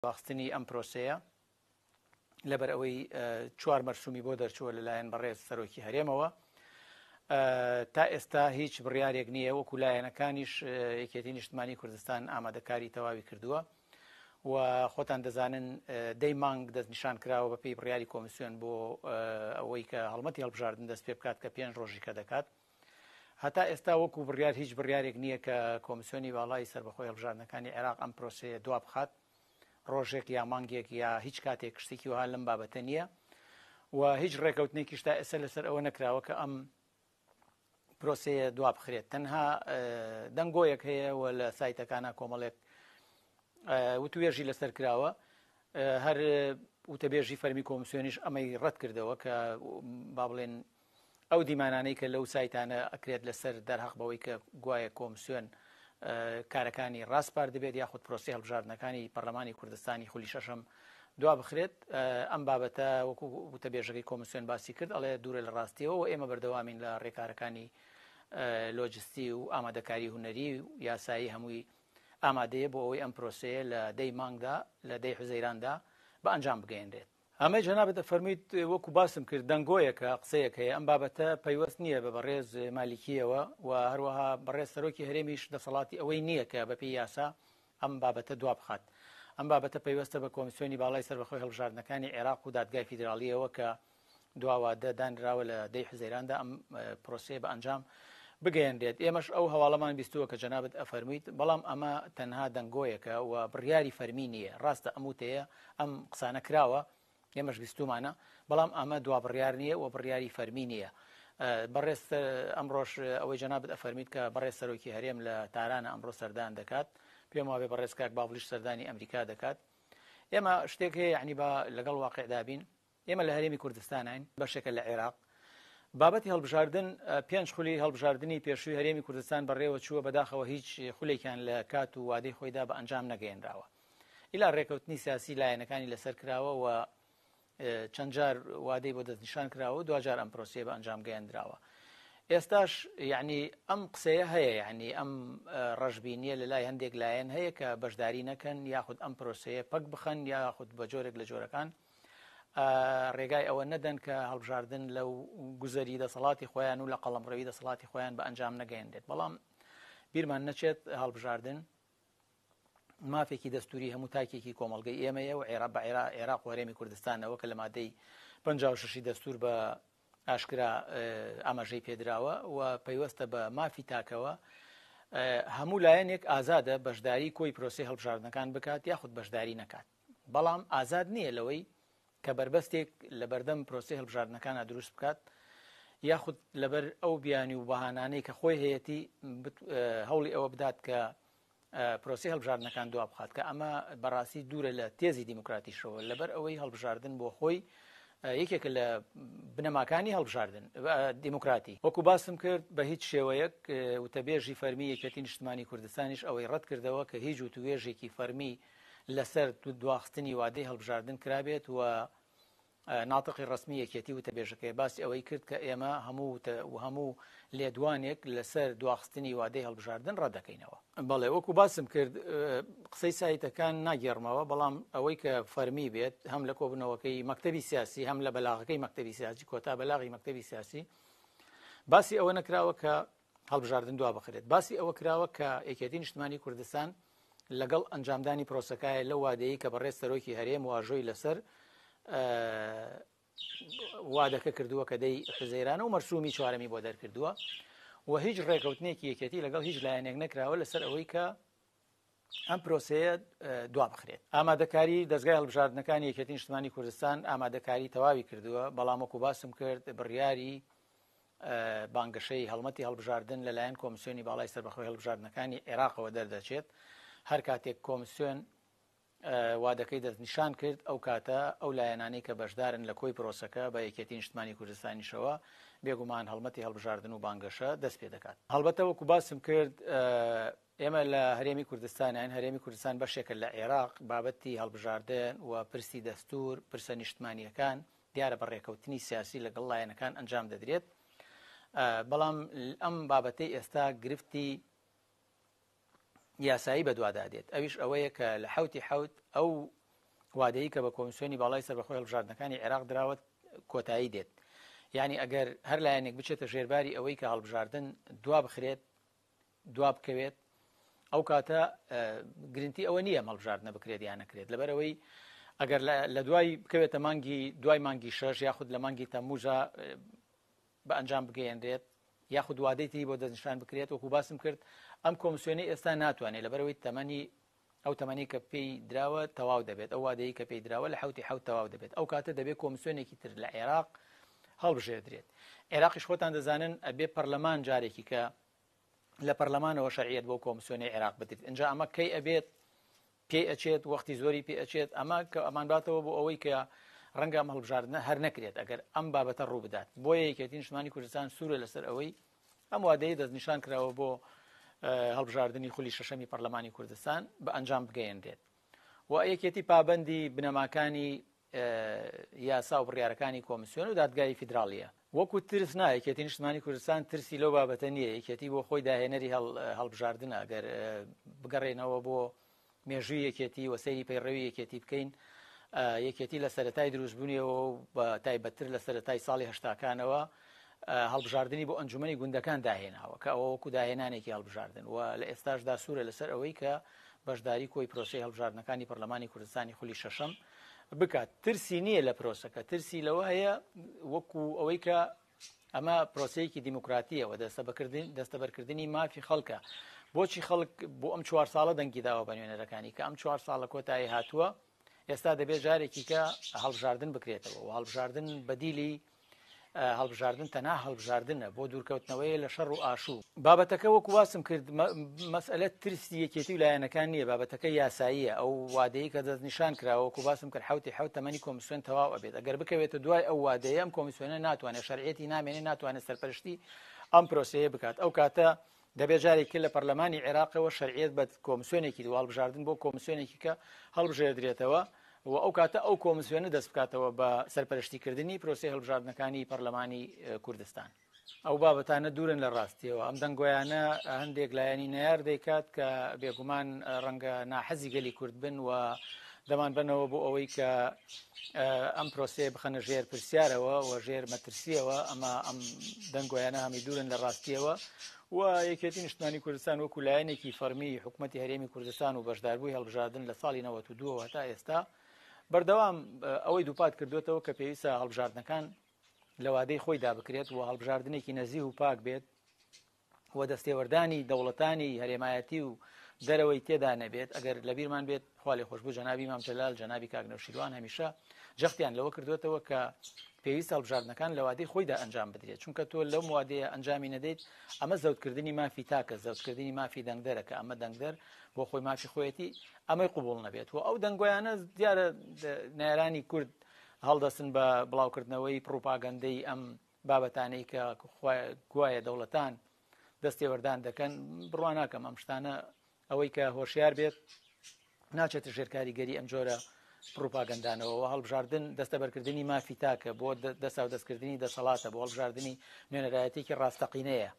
دواخستنی ئەم پرۆسەیە لەبەر ئەوەی چوار مەرسومی بۆ دەرچووە لەلایەن بەڕێز سەرۆکی هەرێمەوە تا ئێستا هیچ بڕیارێک نییە وەکو لایەنەکانیش یەکێتی نیشتمانی کوردستان ئامادەکاری تەواوی کردووە و خۆتان دەزانن دەی مانگ دەستنیشان کراوە بە پێی بڕیاری کۆمیسیۆن بۆ ئەوەی کە هەڵمەتی هەڵبژاردن دەست پێ بکات کە پێنج ڕۆژی کە دەکات هەتا ئێستا وەکو بڕیار هیچ بڕیارێک نییە کە کۆمیسیۆنی باڵای سەربەخۆی هەڵبژاردنەکانی عێراق ئەم پرۆسەیە دوا بخات ڕۆژێک یا مانگێک یا هیچ کاتێک شتێکی وها لەم بابەتە نییە و هیچ ڕێکەوتنێکیش تا ئێستا لەسەر ئەوە نەکراوە کە ئەم پرۆسەیە دوا بخرێت تەنها دەنگۆیەک هەیە و لە سایتەکانە کۆمەڵێک وتوێژی لەسەر کراوە هەر وتەبێژی فەرمی کۆمسیۆنیش ئەمەی ڕەت کردەوە کە با بڵێن ئەو دیمانانەی کە لەو سایتانە ئەکرێت لەسەر دەرهەق بەوەی کە گوایە کۆمسیۆن کارەکانی ڕاسپاردبێت یاخود پرۆسەی هەڵبژاردنەکانی پەرلەمانی کوردستانی خولی شەشەم دوا بخرێت ئەم بابەتە وەکو وتەبێژەکەی کۆمسیۆن باسی کرد ئەڵێ دوورە لە ڕاستیەوە و ئێمە بەردەوامین لە ڕێکارەکانی لۆجستی و ئامادەکاری هونەری و یاسایی هەمووی ئامادەیە بۆ ئەوەی ئەم پرۆسەیە لە دەی مانگدا لە دەی حوزەیراندا بە ئەنجام بگەیەنرێت. ئەمەی جەنابت ئەفەرموویت وەکو باسم کرد دەنگۆیەکە، قسەیەک هەیە، ئەم بابەتە پەیوەست نییە بە بەڕێز مالیکییەوە و هەروەها بەڕێز سەرۆکی هەرێمیش دەسەڵاتی ئەوەی نییە کە بەپێی یاسا ئەم بابەتە دوابخات. ئەم بابەتە پەیوەستە بە کۆمیسیۆنی باڵای سەربەخۆی هەڵبژاردنەکانی عێراق و دادگای فیدراڵییەوە کە دوا وادە دانراوە لە دەی حوزەیراندا ئەم پرۆسەیە بە ئەنجام بگەیەنرێت. ئێمەش ئەو هەواڵەمان بیستووە کە جەنابت ئەفەرموویت، بەڵام ئەمە تەنها دەنگۆیەکە و بڕیاری فەرمی نییە. ڕاستە ئەم وتەیە، ئەم قسانە کراوە، ئێمەش بیستوومانە، بەڵام ئەمە دوا بڕیار نییە و بڕیاری فەرمی نییە. بەڕێز ئەمڕۆش ئەوەی جەنابت ئەفەرمیت کە بەڕێز سەرۆکی هەرێم لە تارانە ئەمڕۆ سەردان دەکات، پێم وابێ بەڕێز کاک باڤڵیش سەردانی ئەمریکا دەکات. ئێمە شتێک هەیە یەعنی با لەگەڵ واقیعدا بین. ئێمە لە هەرێمی کوردستانین، بەشێکە لە عێراق. بابەتی هەڵبژاردن، پێنج خولی هەڵبژاردنی پێشووی هەرێمی کوردستان بەڕێوە چووە، بەداخەوە هیچ خولێکیان لە کات و وادەی خۆیدا بە ئەنجام نەگەیەنراوە. ئیلا ڕێکەوتنی سیاسی لایەنەکانی لەسەر کراوە و چەند جار وادەی بۆ دەستنیشان کراوە و دواجار ئەم پرۆسەیە بە ئەنجام گەیەندراوە. ئێستاش یعنی ئەم قسەیە هەیە یعنی ئەم ڕەشبینیە لە لای هەندێک لایەن هەیە کە بەشداری نەکەن یاخود ئەم پرۆسەیە پەک بخەن یاخود بە جۆرێک لە جۆرەکان ڕێگای ئەوە نەدەن کە هەڵبژاردن لەو گوزەری دەسەڵاتی خۆیان و لە قەڵەمڕەوی دەسەڵاتی خۆیان بە ئەنجام نەگەیەنرێت بەڵام بیرمان نەچێت هەڵبژاردن مافێکی دەستوری هەموو تاکێکی کۆمەڵگەی ئێمەیە و عێراق بە عێراق و هەرێمی کوردستانەوە کە لە مادەی 56 دەستور بە ئاشکرا ئاماژەی پێدراوە و پەیوەستە بە مافی تاکەوە هەموو لایەنێک ئازادە بەشداری کۆی پرۆسی هەڵبژاردنەکان بکات یاخود بەشداری نەکات بەڵام ئازاد نییە لەوەی کە بەربەستێک لەبەردەم پرۆسەی هەڵبژاردنەکانا دروست بکات یاخود لەبەر ئەو بیانی و بەهانانەی کە خۆی هەیەتی هەوڵی ئەوە بدات کە پرۆسی هەڵبژاردنەکان دوا بخات کە ئەمە بەڕاستی دوورە لە تێزی دیموکراتیشەوە لەبەر ئەوەی هەڵبژاردن بۆ خۆی یەکێکە لە بنەماکانی هەڵبژاردن دیموکراتی. وەکو باسم کرد بە هیچ شێوەیەک وتەبێژی فەرمی یەکێتی نیشتمانی کوردستانیش ئەوەی ڕەت کردەوە کە هیچ وتووێژێکی فەرمی لەسەر دواخستنی وادەی هەڵبژاردن کرابێت و ناتقی ڕەسمی یەکێتی وتەبێژەکەی باسی ئەوەی کرد کە ئێمە هەموو و هەموو لێدوانێک لەسەر دواخستنی وادەی هەڵبژاردن ڕەتدەکەینەوە. بەڵێ وەکو باسم کرد قسەی سایتەکان ناگێڕمەوە، بەڵام ئەوەی کە فەرمی بێت هەم لە کۆبوونەوەکەی مەکتەبی سیاسی هەم لە بەلاغەکەی مەکتەبی سیاسی کۆتا بەلاغی مەکتەبی سیاسی باسی ئەوە نەکراوە کە هەڵبژاردن دوا بخرێت باسی ئەوە کراوە کە یەکێتی نیشتمانی کوردستان لەگەڵ ئەنجامدانی پرۆسەکایە لەو وادەیە کە بەڕێز سەرۆکی هەرێم واژۆی لەسەر وادەکە کردووە کە دەی حوزەیرانە و مەرسومی چوارەمی بۆ دەرکردووە و هیچ ڕێکەوتنێکی یەکێتی لەگەڵ هیچ لایەنێک نەکراوە لەسەر ئەوەی کە ئەم پرۆسەیە دوا بخرێت. ئامادەکاری دەزگای هەڵبژاردنەکانی یەکێتی نیشتمانی کوردستان ئامادەکاری تەواوی کردووە، بەڵام وەکو باسم کرد بڕیاری بانگەشەی هەڵمەتی هەڵبژاردن لەلایەن کۆمسیۆنی باڵای سەربەخۆی هەڵبژاردنەکانی عێراقەوە دەردەچێت، هەر کاتێک کۆمسیۆن وادەکەی دەستنیشان کرد، ئەو کاتە ئەو لایەنانەی کە بەشدارن لە کۆی پرۆسەکە بە یەکێتی نیشتمانی کوردستانیشەوە بێگومان هەڵمەتی هەڵبژاردن و بانگەشە دەست پێ دەکات. هەڵبەتە وەکو باسم کرد ئێمە لە هەرێمی کوردستانین، هەرێمی کوردستان بەشێکە لە عێراق، بابەتی هەڵبژاردن و پرسی دەستوور، پرسە نیشتمانییەکان دیارە بە ڕێکەوتنی سیاسی لەگەڵ لایەنەکان ئەنجام دەدرێت، بەڵام ئەم بابەتەی ئێستا گرفتی یاسایی بەدوادا دێت، ئەویش ئەوەیە کە لە حەوتی حەوت ئەو وادەی کە بە کۆمیسیۆنی باڵای سەربەخۆی هەڵبژاردنەکانی عێراق دراوە کۆتایی دێت. یانی ئەگەر هەر لایەنێک بچێتە ژێرباری ئەوەی کە هەڵبژاردن دوا بخرێت، دوا بکەوێت، ئەو کاتە گرنتی ئەوە نییە ئەم هەڵبژاردنە بکرێت یان نەکرێت، لەبەرئەوەی ئەگەر لە دوای بکەوێتە مانگی دوای مانگی شەش یاخود لە مانگی تەمموزا بە ئەنجام بگەیەنرێت یاخود وادەی تری بۆ دەستنیشان بکرێت، وەکو باسم کرد ئەم کۆمسیۆنەی ئێستا ناتوانێت لەبەرئەوەی تەمەنی ئەو تەمەنەی کە پێی دراوە تەواو دەبێت، ئەو وادەیەی کە پێی دراوە لە حەوتی حەوت تەواو دەبێت، ئەو کاتە دەبێت کۆمسیۆنێکی تر لە عێراق هەڵبژێردرێت. عێراقیش خۆتان دەزانن ئەبێ پەرلەمان جارێکی کە لە پەرلەمانەوە شەرعیەت بۆ کۆمسیۆنی عێراق بدرێت، ئینجا ئەمە کەی ئەبێت پێی ئەچێت، وەختی زۆری پێ ئەچێت، ئەمە کە ئەمانباتەوە بۆ ئەوەی کە ڕەنگە ئەم هەڵبژاردنە هەر نەکرێت ئەگەر ئەم بابەتە ڕوو بدات. بۆیە یەکێتی نیشتمانی کوردستان سوورە لەسەر ئەوەی ئەم وادەیە دەستنیشان کراوە بۆ هەڵبژاردنی خولی شەشەمی پەرلەمانی کوردستان بە ئەنجام بگەیەنرێت و یەکێتی پابەندی بنەماکانی یاسا و بڕیارەکانی کۆمسیۆن و دادگای فیدراڵیە. وەکو ترس نا، یەکێتی نیشتمانی کوردستان ترسی لەو بابەتە نییە، یەکێتی بۆ خۆی داهێنەری هەڵبژاردنە، ئەگەر بگەڕێنەوە بۆ مێژووی یەکێتی و سەیری پەیڕەوی یەکێتی بکەین، یەکێتی لە سەرەتای دروستبوونیەوە و بە تایبەتتر لە سەرەتای ساڵی هەشتاکانەوە هەڵبژاردنی بۆ ئەنجومەنی گوندەکان داهێناوە کە ئەوە وەکو داهێنانێکی هەڵبژاردن و لە ئێستاشدا سوورە لەسەر ئەوەی کە بەشداری کۆی پرۆسەی هەڵبژاردنەکانی پەرلەمانی کوردستانی خولی شەشەم بکات. ترسی نییە لە پرۆسەکە، ترسی لەوە هەیە وەکو ئەوەی کە ئەمە پرۆسەیەکی دیموکراتییە و دەستەبەرکردنی مافی خەڵکە. بۆچی خەڵک بۆ ئەم چوار ساڵە دەنگی داوە بە نوێنەرەکانی کە ئەم چوار ساڵە کۆتایی هاتووە، ئێستا دەبێت جارێکی کە هەڵبژاردن بکرێتەوە و هەڵبژاردن بەدیلی هەڵبژاردن تەنها هەڵبژاردنە بۆ دوورکەوتنەوەیە لە شەڕ و ئاشوو. بابەتەکە وەکو باسم کرد مەسئلە ترسی یەکێتی و لایەنەکان نییە، بابەتەکە یاساییە، ئەو وادەیەی کە دەستنیشان کراوە وەکو باسم کرد حەوتی حەوت تەمەنی کۆمیسیۆن تەواو ئەبێت، ئەگەر بکەوێتە دوای ئەو وادەیە ئەم کۆمیسیۆنە ناتوانێت شەرعیەتی نامێنێ، ناتوانێت سەرپەرشتی ئەم پرۆسەیە بکات، ئەو کاتە دەبێت جارێکی لە پەرلەمانی عێراقەوە شەرعیەت بە کۆمسیۆنێکی و هەڵبژاردن بۆ کۆمسیۆنێکی کە هەڵبژێردرێتەوە و ئەو کاتە ئەو کۆمسیۆنە دەست بکاتەوە بە سەرپەرشتیکردنی پرۆسەی هەڵبژاردنەکانی پەرلەمانی کوردستان. ئەو بابەتانە دوورن لە ڕاستیەوە، ئەم دەنگۆیانە هەندێک لایەنی نەیار دەیکات کە بێگومان ڕەنگە ناحەزی گەلی کورد بن و دەمانبەنەوە بۆ ئەوەی کە ئەم پرۆسەیە بخەنە ژێر پرسیارەوە و ژێر مەترسیەوە، ئەمە ئەم دەنگۆیانە هەمی دوورن لە ڕاستیەوە و یەکێتی نیشتمانی کوردستان وەکو لایەنێکی فەرمی حکوومەتی هەرێمی کوردستان و بەشداربووی هەڵبژاردن لە ساڵی 92ەوە هەتا ئێستا بەردەوام ئەوەی دووپات کردوێتەوە کە پێویستە هەڵبژاردنەکان لە وادەی خۆیدا بکرێت و هەڵبژاردنێکی نەزیه و پاک بێت و دەستێوەردانی دەوڵەتانی هەرێمایەتی و دەرەوەی تێدا نەبێت. ئەگەر لەبیرمان بێت خوا لێخۆشبوو جەنابی مام جەلال، جەنابی کاک نەوشیروان هەمیشە جەختیان لەوە کردوێتەوە کە پێویستە هەڵبژاردنەکان لە وادەی خۆیدا ئەنجام بدرێت، چونکە تۆ لەو وادەیە ئەنجامی نەدەیت ئەمە زەوتکردنی مافی تاکە، زەوتکردنی مافی دەنگدەرە کە ئەمە دەنگدەر بۆ خۆی مافی خۆیەتی ئەمەی قبوڵ نەبێت و ئەو دەنگۆیانە دیارە نەیارانی کورد هەڵدەستن بە بڵاوکردنەوەی پڕوپاگەندەی ئەم بابەتانەی کە گوایە دەوڵەتان دەستێوەردان دەکەن. بڕوا ناکەم ئەم شتانە ئەوەی کە هۆشیار بێت ناچێتە ژێر کاریگەری ئەم جۆرە پڕوپاگەندانەوە. هەڵبژاردن دەستەبەرکردنی مافی تاکە بۆ دەساودەستکردنی دەسەڵاتە، بۆ هەڵبژاردنی نوێنەرایەتێکی ڕاستەقینەیە.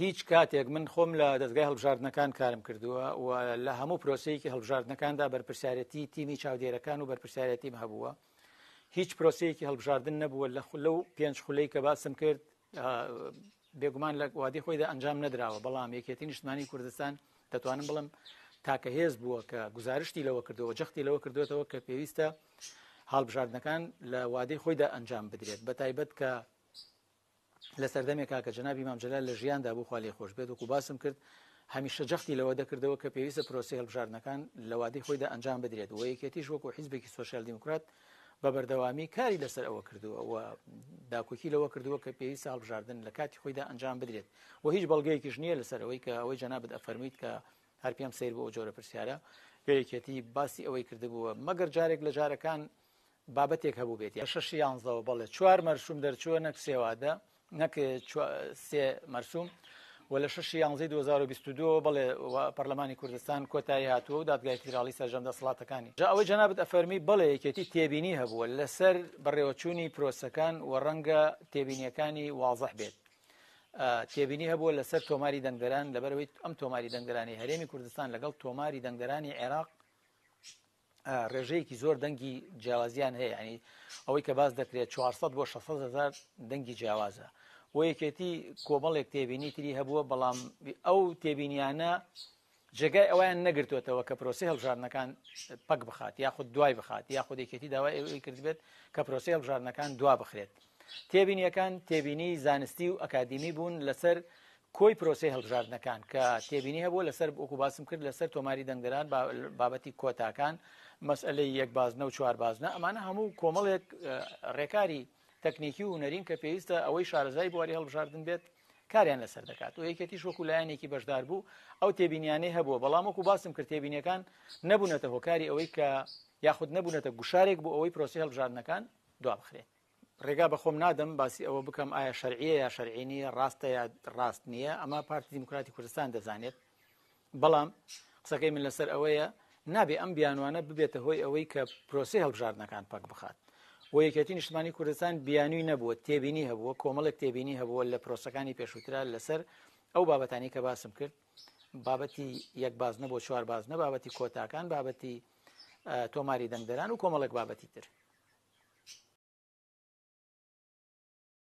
هیچ کاتێک من خۆم لە دەزگای هەڵبژاردنەکان کارم کردووە و لە هەموو پرۆسەیەکی هەڵبژاردنەکاندا بەرپرسیارەتی تیمی چاودێرەکان و بەرپرسیارەتیم هەبووە. هیچ پرۆسەیەکی هەڵبژاردن نەبووە لە لەو پێنج خولەی کە باسم کرد بێگومان لە وادی خۆیدا ئەنجام نەدراوە، بەڵام یەکێتی نیشتمانی کوردستان دەتوانم بڵم تاکە هێز بووە کە گزارشتی لەوە کردەوە، جەختی لەوە کردوێتەوە کە پێویستە هەڵبژاردنەکان لە وادەی خۆیدا ئەنجام بدرێت، بە تایبەت کە لە سەردەمێکا کە جەنابی مام جەلال لە ژیاندا بوو، خوا لێی خۆش بێت، وەکو باسم کرد هەمیشە جەختی لەوە دەکردەوە کە پێویستە پرۆسەی هەڵبژاردنەکان لە وادەی خۆیدا ئەنجام بدرێت و یەکێتیش وەکو حیزبێکی سۆسیال دیموکرات بە بەردەوامی کاری لەسەر ئەوە کردووە و داکۆکی لەوە کردووە کە پێویستە هەڵبژاردن لە کاتی خۆیدا ئەنجام بدرێت و هیچ بەڵگەیەکیش نییە لەسەر ئەوەی کە ئەوەی جەنابت ئەفەرموویت کە هەر پێم سەیر بوو ئەو جۆرە پرسیارە کە یەکێتی باسی ئەوەی کردبووە مەگەر جارێک لە جارەکان بابەتێک هەبووبێت. لە شەشی یانزەوە بەڵێ چوار مەرسوم دەرچووە نەک سێ وادە نەک سێ مەرسوم و لە شەشی یانزەی 2022 بەڵێ پەرلەمانی کوردستان کۆتایی هاتووە و دادگای فیدراڵی سەرجەم دەسەڵاتەکانی. جا ئەوەی جەنابت ئەفەرمی بەڵێ یەکێتی تێبینی هەبووە لەسەر بەڕێوەچوونی پرۆسەکان و ڕەنگە تێبینیەکانی وازح بێت. تێبینی هەبووە لەسەر تۆماری دەنگدەران لەبەرەوەی ئەم تۆماری دەنگدەرانی هەرێمی کوردستان لەگەڵ تۆماری دەنگدەرانی عێراق ڕێژەیەکی زۆر دەنگی جیاوازیان هەیە ینی ئەوەی کە باس دەکرێت 400 بۆ 600 هزار دەنگی جیاوازە بۆ یەکێتی کۆمەڵێک تێبینی تری هەبووە بەڵام ئەو تێبینیانە جێگای ئەویان نەگرتوێتەوە کە پرۆسی هەڵبژاردنەکان پەک بخات یاخود دوای بخات یاخود یەکێتی داوای ئەوەی کردبێت کە پرۆسی هەڵبژاردنەکان دوا بخرێت تێبینیەکان تێبینی زانستی و ئەکادیمی بوون لەسەر کۆی پرۆسەی هەڵبژاردنەکان کە تێبینی هەبووە لەسەر وەکو باسم کرد لەسەر تۆماری دەنگدەران بابەتی کۆتاکان مەسئلەی یەک بازنە و چوار بازنە ئەمانە هەموو کۆمەڵێک ڕێکاری تەکنیکی و هونەرین کە پێویستە ئەوەی شارەزای بواری هەڵبژاردن بێت کاریان لەسەر دەکات و یەکێتیش وەکو لایەنێکی بەشدار بوو ئەو تێبینیانەی هەبووە بەڵام وەکو باسم کرد تێبینیەکان نەبوونەتە هۆکاری ئەوەی کە یاخود نەبوونەتە گوشارێک بۆ ئەوەی پرۆسی هەڵبژاردنەکان دوا بخرێت. ڕێگا بە خۆم نادەم باسی ئەوە بکەم ئایا شەرعیە یا شەرعی نییە، ڕاستە یا ڕاست نییە، ئەمە پارتی دیموکراتی کوردستان دەزانێت. بەڵام قسەکەی من لەسەر ئەوەیە نابێ ئەم بیانوانە ببێتە هۆی ئەوەی کە پرۆسەی هەڵبژاردنەکان پەک بخات. و یەکێتی نیشتمانی کوردستان بیانوی نەبووە، تێبینی هەبووە، کۆمەڵێک تێبینی هەبووە لە پرۆسەکانی پێشووترا لەسەر ئەو بابەتانی کە باسم کرد، بابەتی یەک بازنە بۆ چوار بازنە، بابەتی کۆتاکان، بابەتی تۆماری دەنگدەران و کۆمەڵێک بابەتی تر.